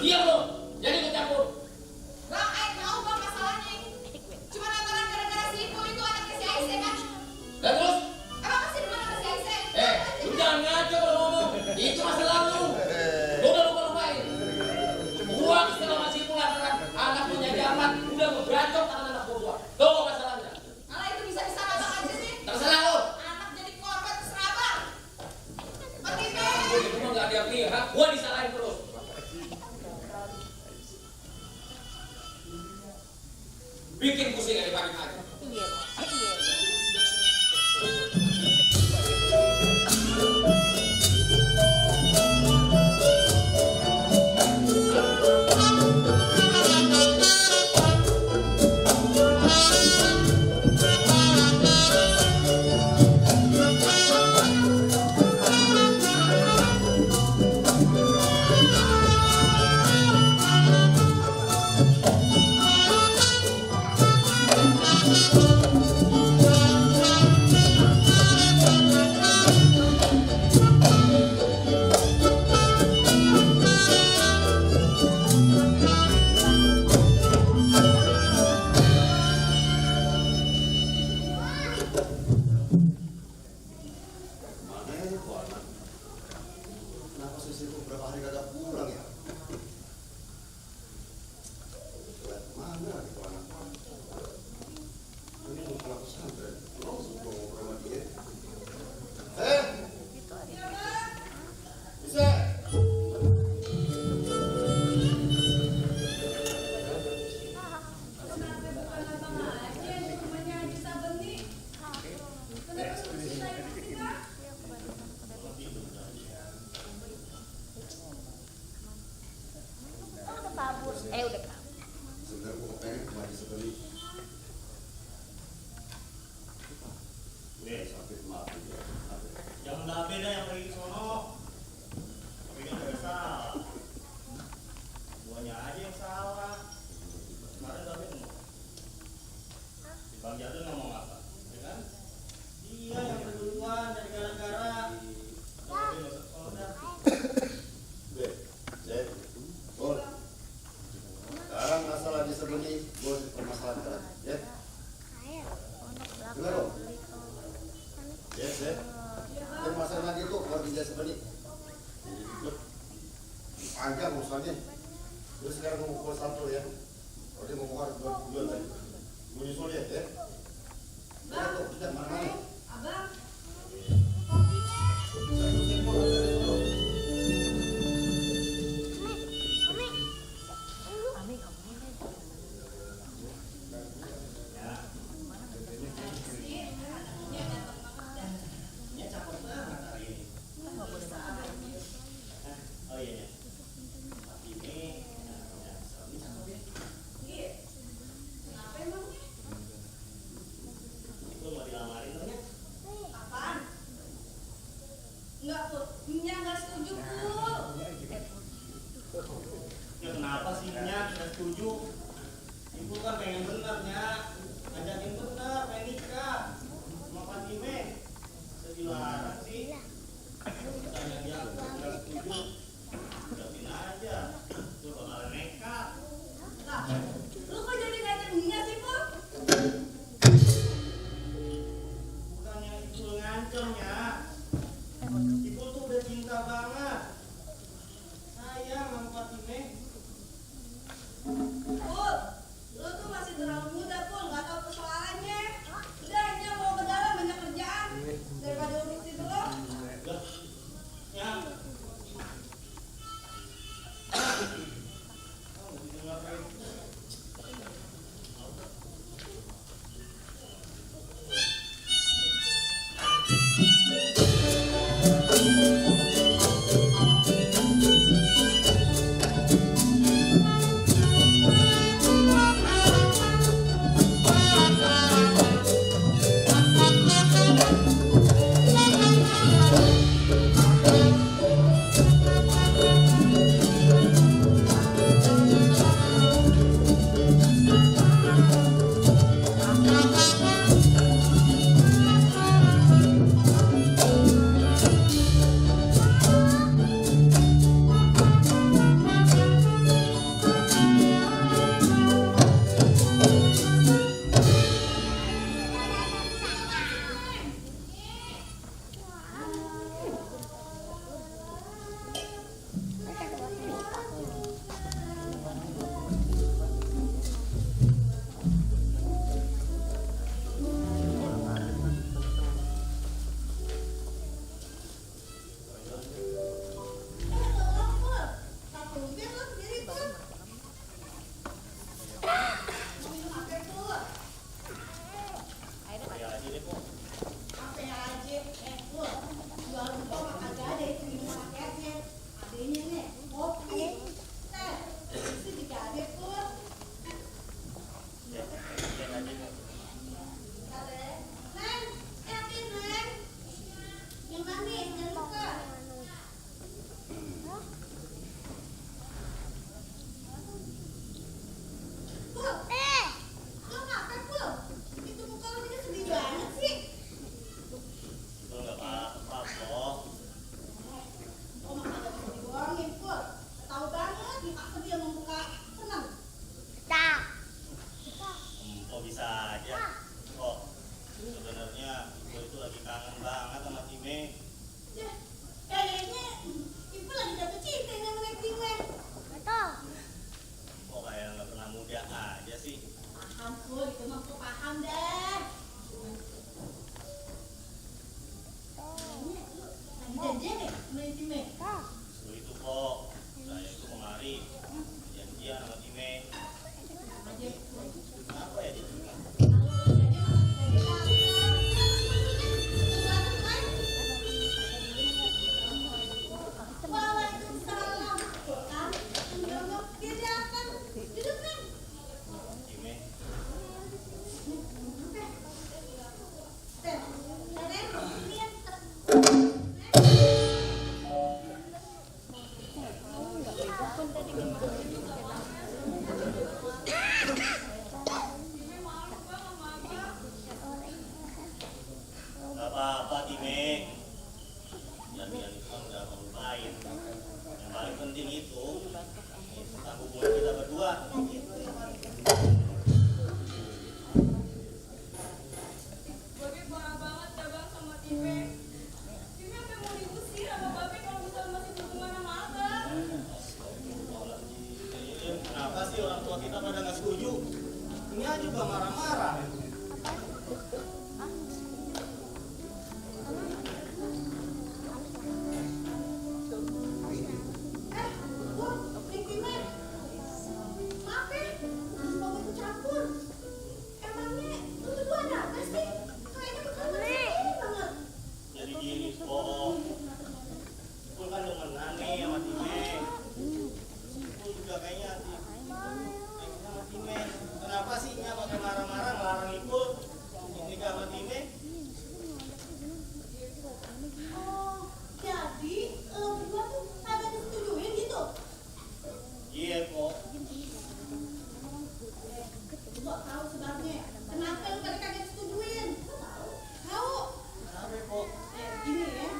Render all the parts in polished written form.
Diam lo, jadi ikut campur. Bang, Aik tahu bang masalahnya. Cuma lantaran gara-gara si Ipul itu anaknya si Aisyah kan? Dan terus? Emang masih di mana si Aisyah? Lu jangan ngaco kalau ngomong. Itu masa lalu. Lu udah lupa-lupain. Gua kesel sama si Ipul lantaran anak punya jaman udah ngebacok tangan anak gua. Tuh masalahnya. Malah itu bisa-bisa abang aja sih. Terserah lu. Anak jadi korban terserah abang. Pergi Gua deh. itu mah gak ada pihak. Gua disalahin terus. Bikin pusing aja pagi-pagi. Panjang urusannya. Terus sekarang mau pukul 1 ya. Kalau dia mau keluar duluan tadi. Mau nyusul ya, ya. Bang, tuh, kita mana-mana. Abang. Apa dia membuka senang? Kok bisa aja? Kok sebenarnya ibu itu lagi kangen banget sama Time. Ya, kayaknya ibu lagi jatuh cinta sama Nek Time. Kok kayak nggak pernah muda aja sih? Paham kok, itu mah kok paham deh. Kayaknya lu lagi janjian ya sama Nek Time? Justru itu kok saya itu kemari janjian sama Time. Aja. Apa ya dia? Waalaikumsalam. Kan, dia datang. Duduk nih. Time, nggak apa-apa Time. Janjian itu kan udah aku lupain. Yang paling penting itu tentang hubungan kita berdua. Itu yang paling penting. Babe parah banget dah bang sama Time. Time sampai mau diusir sama Babe kalau misalnya masih berhubungan sama abang. Kenapa sih orang tua kita pada nggak setuju? Ini aja juga marah-marah. Nek Time. Maaf ya, Babe ikut campur. Emangnya lu berdua ada apa sih? Kayaknya bukan banget. Jadi gini kok, Ipul kan demenan nih sama Time. Ipul juga kayaknya sama Time. Kenapa sih Nya pakai marah-marah ngelarang Ipul nikah sama Time? Oh, jadi lo berdua tuh kagak disetujuin gitu? Iya kok. Gua tahu sebabnya. Kenapa lu pada kagak disetujuin? Tahu? Kenapa kok? Gini ya.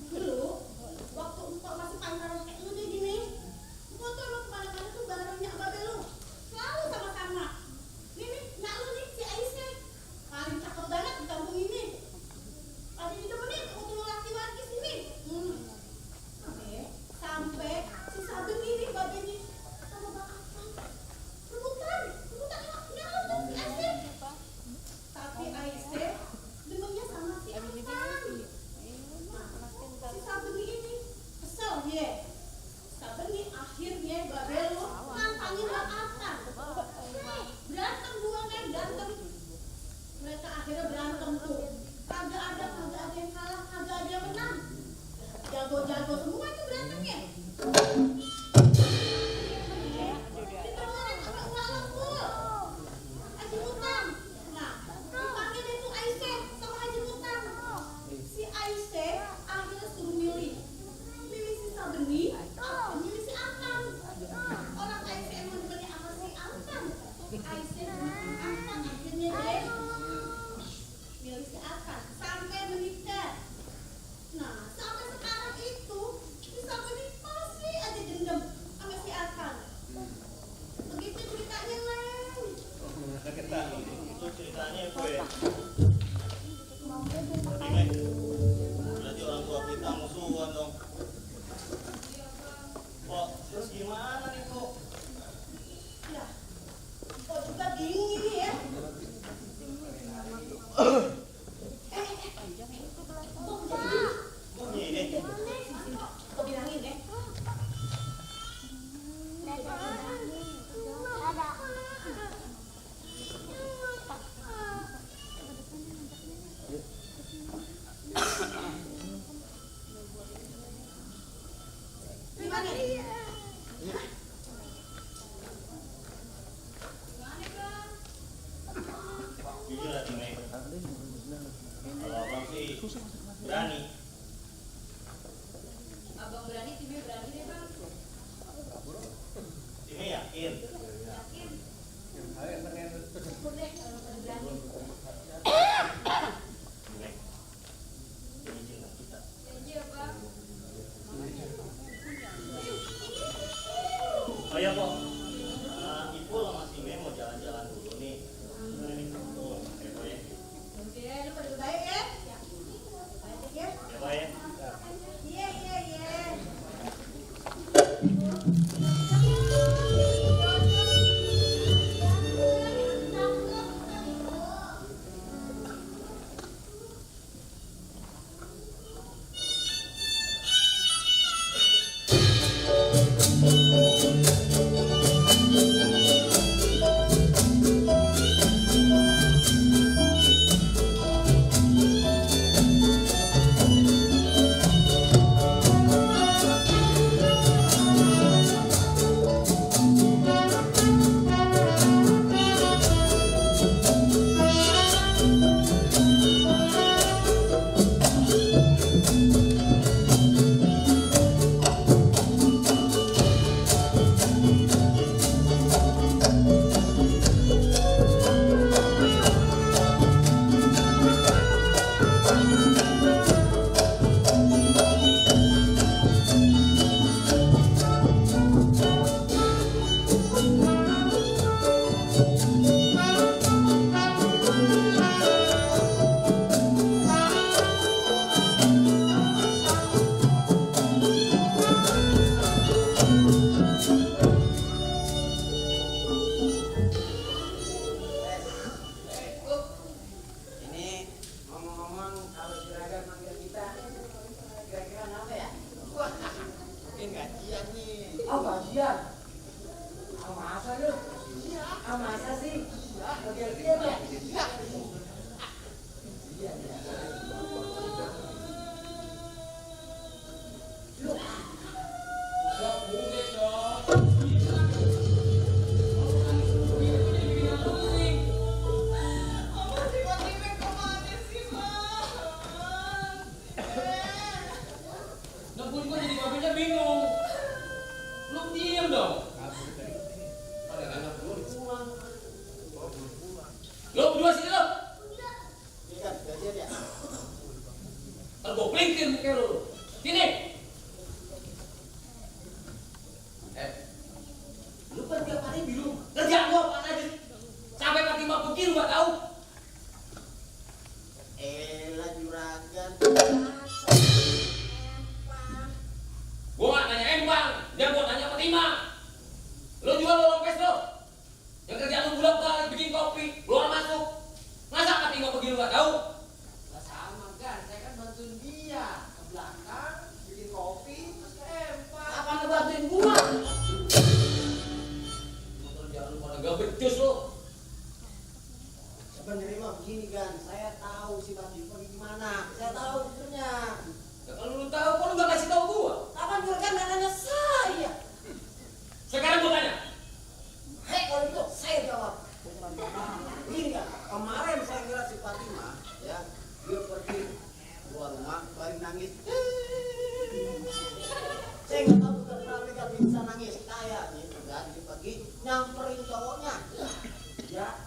Dulu waktu empok masih pacaran kayak lu deh gini. Empok tuh emang kemana-mana tuh barengnya babe lu. Selalu sama-sama. Nih, nyak lu nih si Aisyah. Paling cakep banget di kampung ini. Ada di demenin untuk laki-laki sini. Sampai si Saben ini babenya sama Bang Afan. Rebutan nyak lu tuh si Aisyah. Tapi Aisyah demennya sama si Afan. Si Sabeni ini kesel ya. Sabeni akhirnya babe lu nantangin Bang Afan. Berantem dua kan berantem. Mereka akhirnya berantem tuh. Kagak ada yang kalah, kagak ada yang menang. Jago-jago semua itu berantemnya. Ditemenin sampai malam full. Haji Mutam. Nah, dipanggil deh tuh Aisyah sama Haji Mutam. Si Aisyah akhirnya suruh milih. Milih si Sabeni atau milih si Akang. Orang Aisyah emang demennya sama si Akang. Aisyah demen Akang akhirnya deh milih si Akang sampai menikah. Nah, sampai sekarang itu si Sabeni masih aja dendam sama si Akang. Begitu ceritanya, Leng. Itu ceritanya gue. Time, berarti orang tua kita musuhan dong. Kok terus gimana nih kok? Ya, kok juga bingung ini ya. Kok jadi? Bunyi deh. Kok bilangin deh. Gimana nih? Jujur lah Time. Kalau abang sih berani. Abang berani, Time berani deh bang. Time yakin. Syukur deh kalau berani. Time, ini cinta kita. Iya bang. Oh iya kok. Ibu sama si Mei mau jalan-jalan dulu nih. Dari kampung. Ya Pak ya. Oke, lu pada baik ya? Ya. Baik ya? Ya Pak ya. Iya, iya, iya. Ini ngomong-ngomong kalau Juragan manggil kita kira-kira apa ya? Wah, mungkin gajian nih. Oh gajian? Ah masa lu? Ah masa sih? Manggil dia ya? Iya ya. Nah, gue juga jadi babinya bingung. Lu diem dong. Ada anak gue pulang. Lo berdua sini lo. Ini kan gajian ya? Kalau gue pelingkir muka lo. Sini. Lu kan tiap hari di rumah. Kerjaan gua apaan aja sih? Sampai Fatimah pergi lu gak tahu. Elah Juragan. Gua gak nanya empang, dia gua nanya Fatimah. Lu jual lo rompes lo. Yang kerjaan lu bulat balik bikin kopi, keluar masuk. Masa Fatimah pergi lu gak tahu? Lah sama kan, saya kan bantuin dia ke belakang bikin kopi terus ke empang. Apaan ngebantuin gua? Kerjaan lu pada gak becus lo. Sebenarnya mah begini kan, saya tahu si Fatimah gimana. Saya tahu sebenarnya. Ya, kalau lu tahu, kok lu gak kasih tahu gua? Kapan Juragan nanya saya? Sekarang gua tanya. Hei kalau itu saya jawab. Ini kan kemarin saya kira si Fatimah ya dia pergi keluar rumah baru nangis. Saya nggak tahu kenapa dia bisa nangis kayak gitu kan pagi nyamperin cowoknya. Ya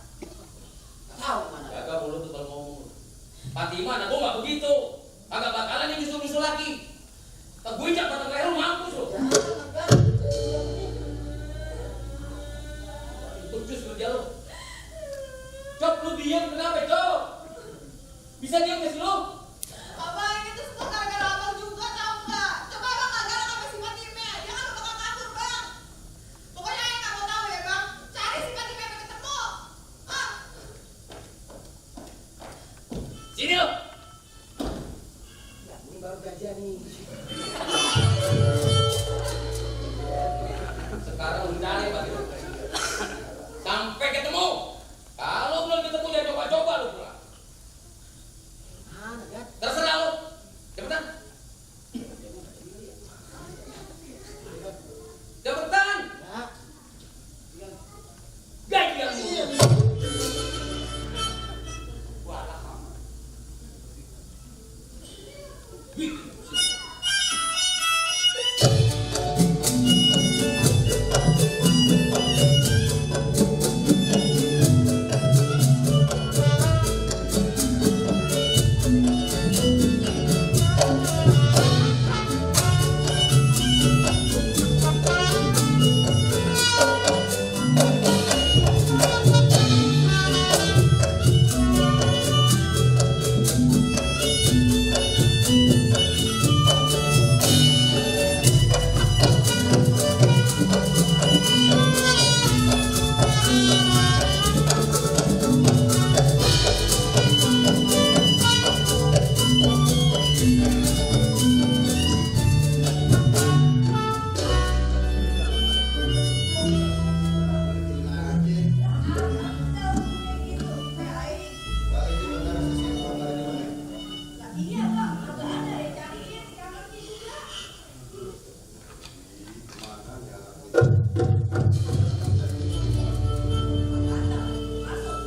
tahu mana? Jaga mulut tuh kalau ngomong. Fatimah, anak gua gak begitu. Agak bakalan yang nyusul-nyusul lagi. Tak gue jak batang leher lu mampus lo. Jangan kan? Becus kerja lo. Cok, lu diam kenapa, Cok? Bisa diam gak sih lu? Abang ini tuh semua gara-gara abang juga tau nggak? Coba abang nggak galak sama si Fatimah, dia kan bakal kabur bang. Pokoknya yang nggak mau tahu ya bang, cari si Fatimah sampai ketemu. Ah, Sini lo. Ya, ini baru gajian nih. Sekarang lu cari Fatimah. Sampai ketemu. Kalau belum ketemu jangan coba-coba lu pulang. Mana kan? Terserah lu. Cepetan. Cepetan. Ya. Ya. Gaji yang lu. Walah kamu. Bikin. Masuk.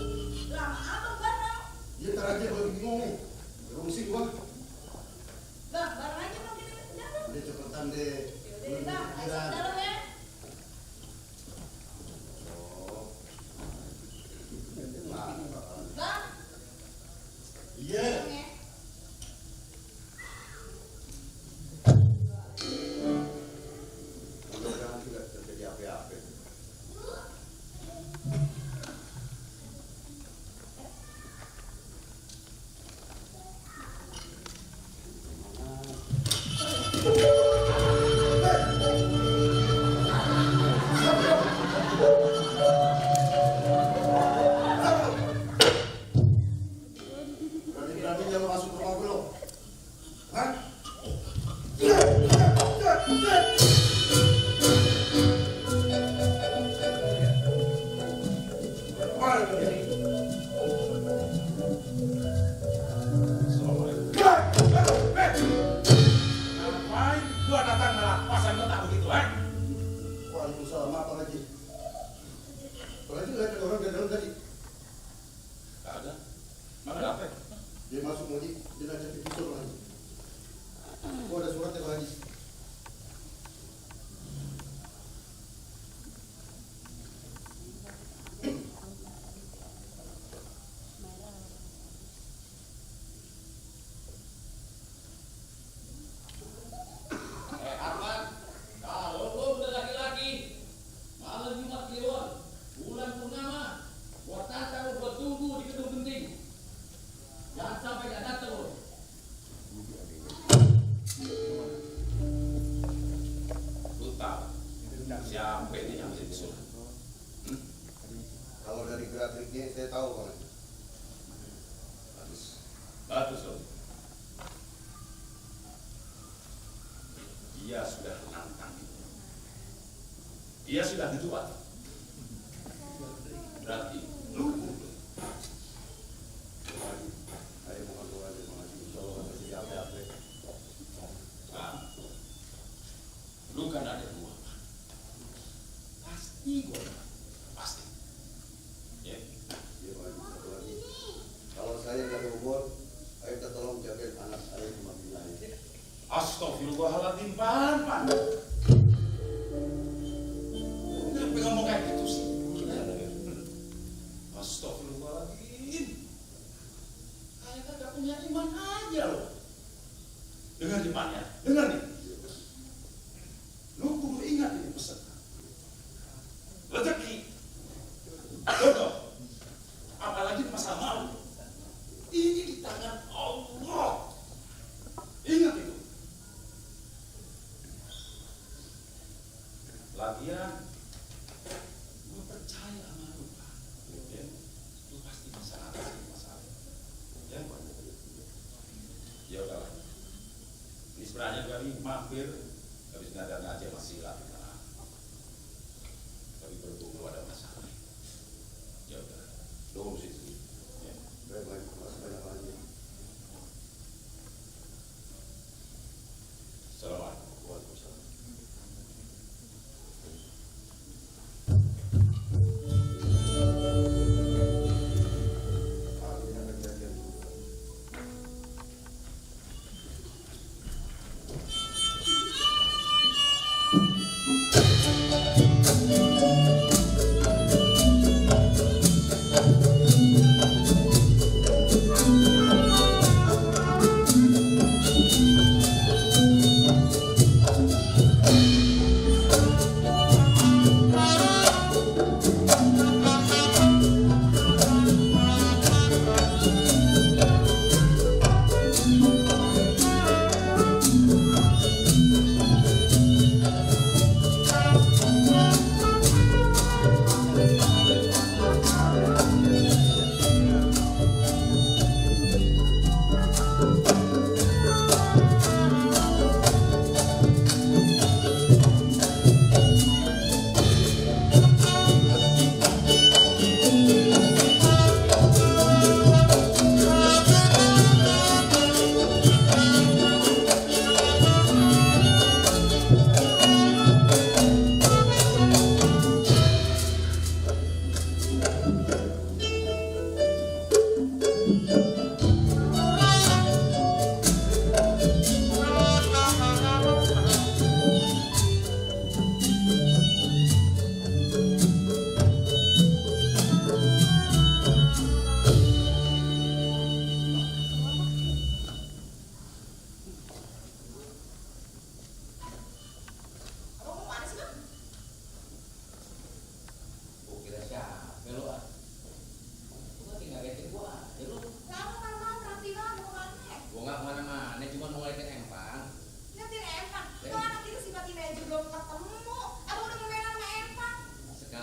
Lama abang bareng. Iya ntar aja gue lagi bingung nih. Berfungsi gua. Bang, bareng aja bang kita ke dalam. Udah cepetan deh. Yaudah bang, ayo ke dalam ya. Bang, Iya. dalam ya. Mudah-mudahan tidak terjadi apa-apa. Berani-beraninya lo masuk rumah gue lo. Hah? Mana tuh dia? Ngapain gua datang malah pasang letak begitu, eh? Waalaikumsalam, apa lagi? Apa lagi lihat ada orang di dalam tadi? Gak ada. Mana ada apa? Dia masuk lagi, dia ngajak ke pisau lagi. Oh ada suratnya lagi. Arman, kalau lo udah laki-laki, malam Jumat Kliwon, bulan purnama, gua tata lo, gua tunggu di gedung penting. Jangan sampai gak datang lo. Lu tahu siapa ini yang bisa disuruh? Kalau dari gerak-geriknya saya tahu Bang. Bagus, bagus lo. Dia sudah menantang. Dia sudah dijual. Berarti lu Ayo mohon doa aja Bang Haji. Insyaallah akan terjadi apa-apa. nah, lu kan ada dua. Pasti gua pasti. Ya. Iya Bang Haji, satu lagi. Kalau saya nggak ada umur, ayo kita tolong jagain anak saya di Madinah ini. Astagfirullahaladzim, Pan. Kenapa ngomong kayak gitu sih? Astagfirullahaladzim. Kayak kagak punya iman aja loh. Dengar nih, Pan ya. Dengar nih. Lu kudu ingat ini pesan. Rezeki. Jodoh. Apalagi di masa malu. Ini di tangan Allah. Ingat itu. Lagian, gue percaya sama lu, Pak. Ya, lu pasti bisa atasi masalah. Ya, ya udahlah. Ini sebenarnya gue ini mampir, habis ngajar-ngajar masih latih lah. Tapi berhubung ada masalah. Ya udah, lu urus itu. Ya. Baik-baik, makasih banyak Bang Haji. Assalamualaikum. Waalaikumsalam. Amin ada kejadian.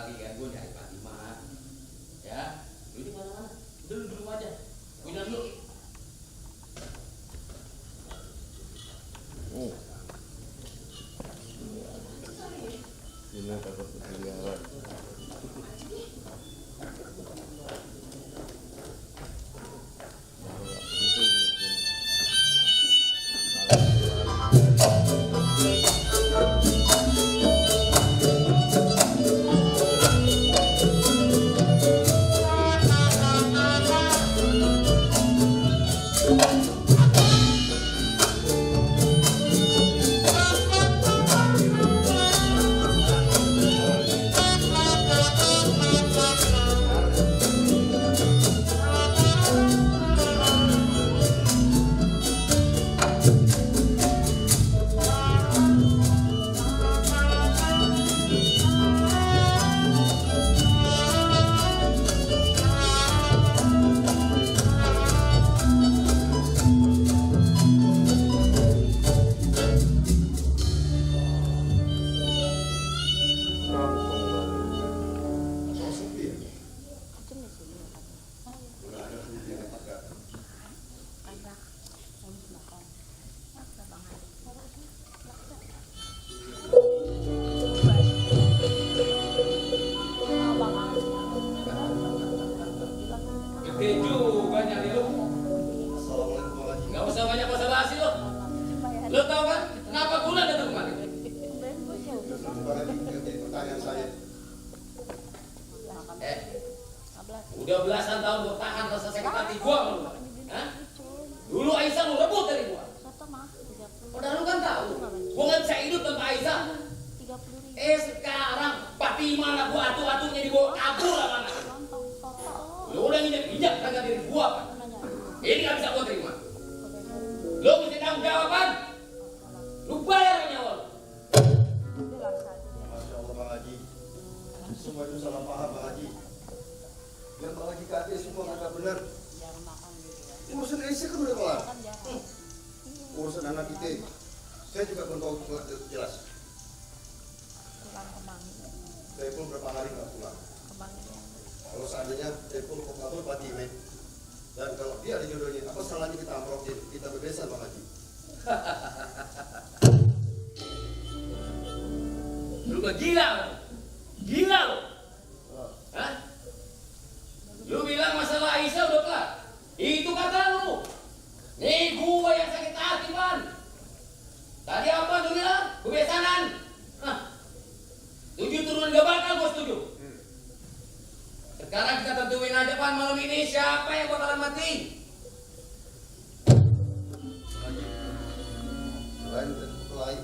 lagi kan gue nyari Fatimah. Ya, lu di mana-mana. Udah lu di rumah aja. Gue jalan dulu. Ini takut ketinggalan. Gede juga nyari lu. Assalamualaikum Bang Haji. Nggak usah banyak basa-basi lu. Lu tahu kan kenapa Gula datang kemari? Bang Haji, yang jadi pertanyaan saya. Udah belasan tahun gua tahan rasa sakit hati gua sama lu. Hah? Dulu Aisyah lu rebut dari gua. Padahal lu kan tahu, gua nggak bisa hidup tanpa Aisyah. Sekarang Fatimah anak gua atu-atunya dibawa kabur sama anak. Lu udah nginjak harga diri gua kan? Ini nggak bisa gua terima. Lu mesti tanggung jawaban. Lu bayar nyawa lu. Masya Allah Bang Haji. Semua itu salah paham Bang Haji. Yang Bang Haji kata semua agak benar. Urusan Aisyah kan udah kelar. Urusan anak kita, saya juga belum tahu jelas. Saya pun berapa hari nggak pulang. Kalau seandainya Epul kok kabur Fatimah, dan kalau dia ada jodohnya, apa salahnya kita amprokin, kita bebesan Bang Haji? Lu gak gila lu? Gila lu? Hah? Lu bilang masalah Aisyah udah kelar? Itu kata lu. Nih gua yang sakit hati, Pan. Tadi apa lu bilang? Kebiasaan. Hah? 7 turunan gak bakal gua setuju. Sekarang kita tentuin aja, Pan, malam ini siapa yang bakalan mati. Selain,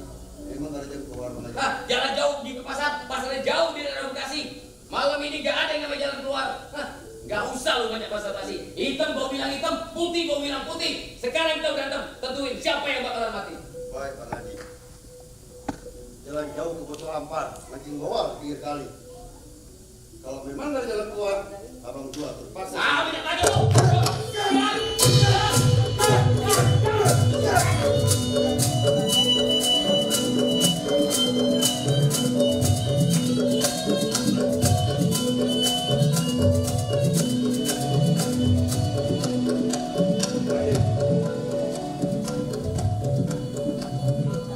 emang gak ada jalan keluar Bang Haji? Hah? Jalan jauh di pasar, pasarnya jauh di daerah Bekasi. Malam ini gak ada yang namanya jalan keluar. Hah? Gak usah lu banyak basa-basi. Hitam gua bilang hitam, putih gua bilang putih. Sekarang kita berantem, tentuin siapa yang bakalan mati. Baik Bang Haji. Jalan jauh ke Botol Ampar, makin bawah pinggir kali. Kalau memang gak ada jalan keluar, abang jual terpaksa. Banyak aja lu.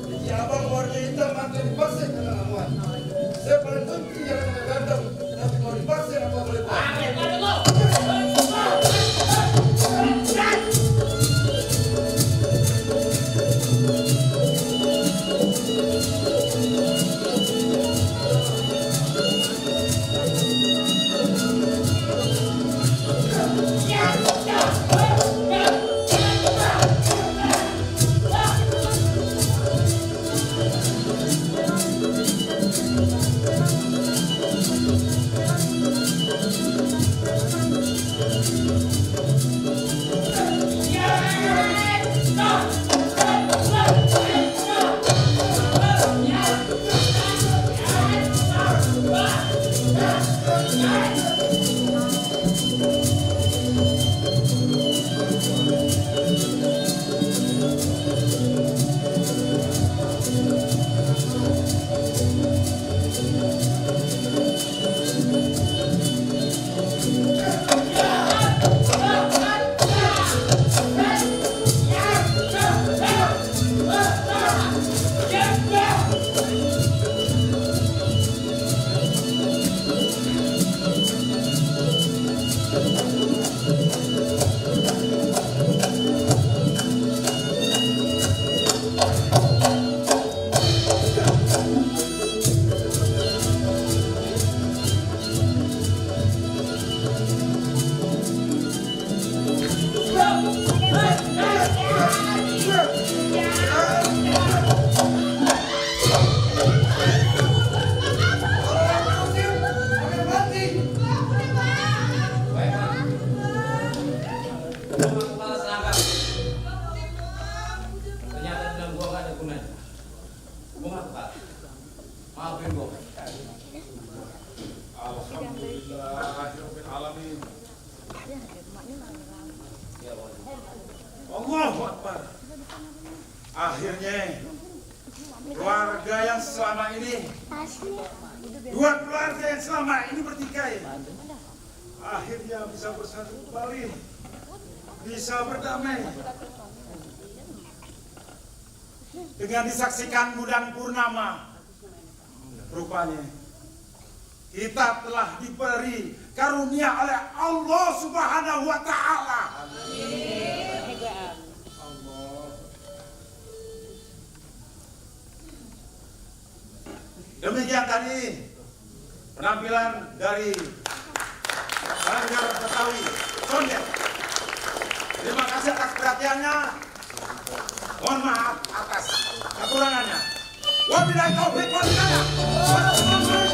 Jadi abang warna hitam makin dipaksa dengan amuan. Saya paling benci jalan ganteng, tapi kalau dipaksa apa boleh buat? Banyak aja lu. Akhirnya keluarga yang selama ini, dua keluarga yang selama ini bertikai, akhirnya bisa bersatu kembali, bisa berdamai. Dengan disaksikan bulan purnama, rupanya kita telah diberi karunia oleh Allah Subhanahu wa Ta'ala. Demikian tadi penampilan dari Sanggar Betawi Condet. Terima kasih atas perhatiannya. Mohon maaf atas kekurangannya. Wabillahi taufiq wal hidayah.